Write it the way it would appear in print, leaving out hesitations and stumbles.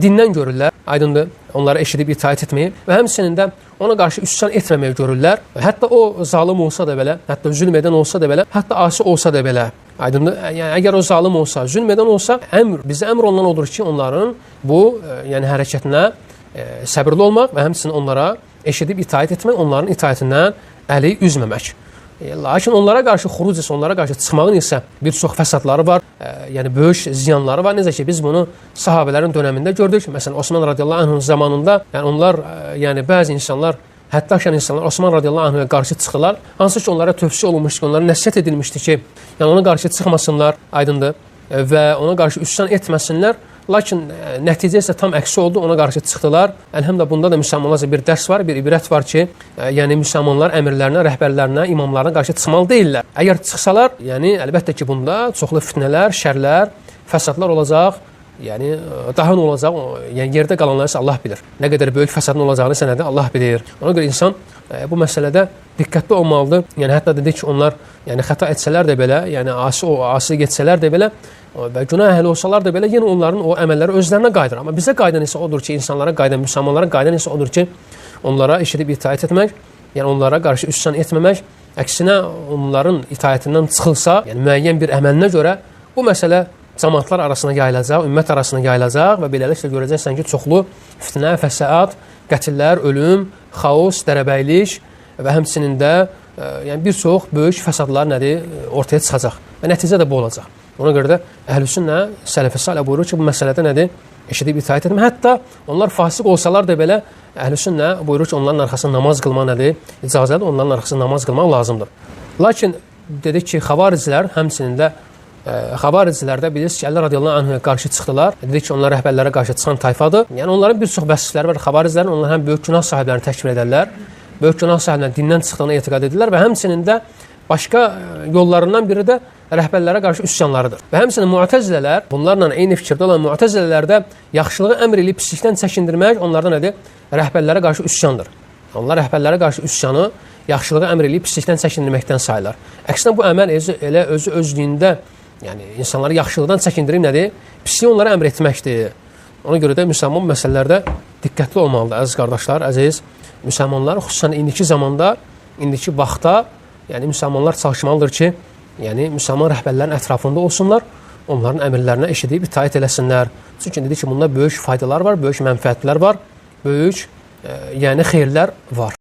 Dindən görürlər, aydındır, onlara eşidib itaət etməyi və həmçinin də ona qarşı üsyan etməməyi görürlər. Hətta o zalım olsa da belə, hətta zülm edən olsa da belə, hətta asi olsa da belə, aydındır. Yəni əgər o zalım olsa, zülm edən olsa, əmr bizə əmr olunan odur ki, onların bu yəni hərəkətinə səbirli olmaq və həmçinin onlara eşidib itaət etmək, onların itaətindən əli üzməmək. Lakin onlara qarşı xuruc isə, onlara qarşı çıxmağın isə bir çox fəsadları var, yəni böyük ziyanları var. Necə ki biz bunu sahabələrin dönəmində gördük. Məsələn, Osman radiyallahu anhın zamanında, yəni onlar, yəni bəzi insanlar, hətta aşan insanlar Osman radiyallahu anh'a qarşı çıxdılar. Hansı ki onlara tövsiyə olunmuşdu, onlara nəsihət edilmişdi ki, yəni ona qarşı çıxmasınlar, aydındır, və ona qarşı üsyan etməsinlər. Lakin nəticə isə tam əksi oldu, ona qarşı çıxdılar. Əlhəmdə bunda da müsəlmanlar bir dərs var, bir ibrət var ki, yəni müsəlmanlar əmirlərinə, rəhbərlərinə, imamlarına qarşı çıxmalı deyillər. Əgər çıxsalar, yəni əlbəttə ki, bunda çoxlu fitnələr, şərlər, fəsadlar olacaq. Yəni daha nə olacaq? Yəni yerdə qalanlar isə Allah bilir. Nə qədər böyük fəsadın olacağını sənədə Allah bilir. Ona görə insan bu məsələdə diqqətli olmalıdır. Yəni hətta dedik ki, onlar yəni xəta etsələr də belə, yəni asi getsələr də belə və günah əhli olsalar da belə, yenə onların o əməlləri özlərinə qayıdır. Amma bizə qayıdan isə odur ki, insanlara qayıdan, müsəlmanlara qayıdan isə odur ki, onlara eşidib itaət etmək, yəni onlara qarşı üsyan etməmək, əksinə onların itaətindən çıxılsa, yəni müəyyən bir əməlinə görə bu məsələ cəmaatlar arasına yayılacaq, ümmət arasına yayılacaq və beləliklə görəcəksən ki, çoxlu fitnə, fəsad, qətillər, ölüm, xaos, dərəbəylik və həmçinin də yəni bir çox böyük fəsadlar nədir, ortaya çıxacaq və nəticə də bu olacaq. Ona görə də Əhl-i Sünnə, Sələf-i Salih buyurur ki, bu məsələdə nədir? Eşidib itaət etmə. Hətta onlar fasıq olsalar da belə Əhl-i Sünnə buyurur ki, onların arxasında namaz qılmaq nədir? İcazədir, onların arxasında namaz qılmaq lazımdır. Lakin dedik ki, xavariclər həmçinin də xavaricilərdə bilirsiniz ki, Əli radiyallahu anh'a qarşı çıxdılar. Dedik ki, onlar rəhbərlərə qarşı çıxan tayfadır. Yəni onların bir çox vəsifləri var. Xavaricilərin onlar həm böyük günah sahiblərini təkfir edərlər, böyük günah sahiblərinin dindən çıxdığına etiqad edirlər və həmçinin də başqa yollarından biri də rəhbərlərə qarşı üsyanlarıdır. Və həmçinin mu'təzilələr, bunlarla eyni fikirdə olan mu'təzilələr də yaxşılığı əmr eləyib pislikdən çəkindirmək onlardan nədir? Rəhbərlərə qarşı üsyandır. Onlar rəhbərlərə qarşı üsyanı yaxşılığı əmr eləyib pislikdən çəkindirməkdən sayılır. Əksinə bu əməl elə özü özlüyündə, yəni insanları yaxşılıqdan çəkindirib nədir? Pisliyi onlara əmr etməkdir. Ona görə də müsəlman məsələlərdə diqqətli olmalıdır, əziz qardaşlar, əziz müsəlmanlar, xüsusən indiki zamanda, indiki vaxtda, yəni müsəlmanlar çalışmalıdır ki, yəni müsəlman rəhbərlərin ətrafında olsunlar, onların əmrlərinə eşidib itaət eləsinlər. Çünki dedik ki, bunda böyük faydalar var, böyük mənfəətlər var, böyük yəni xeyirlər var.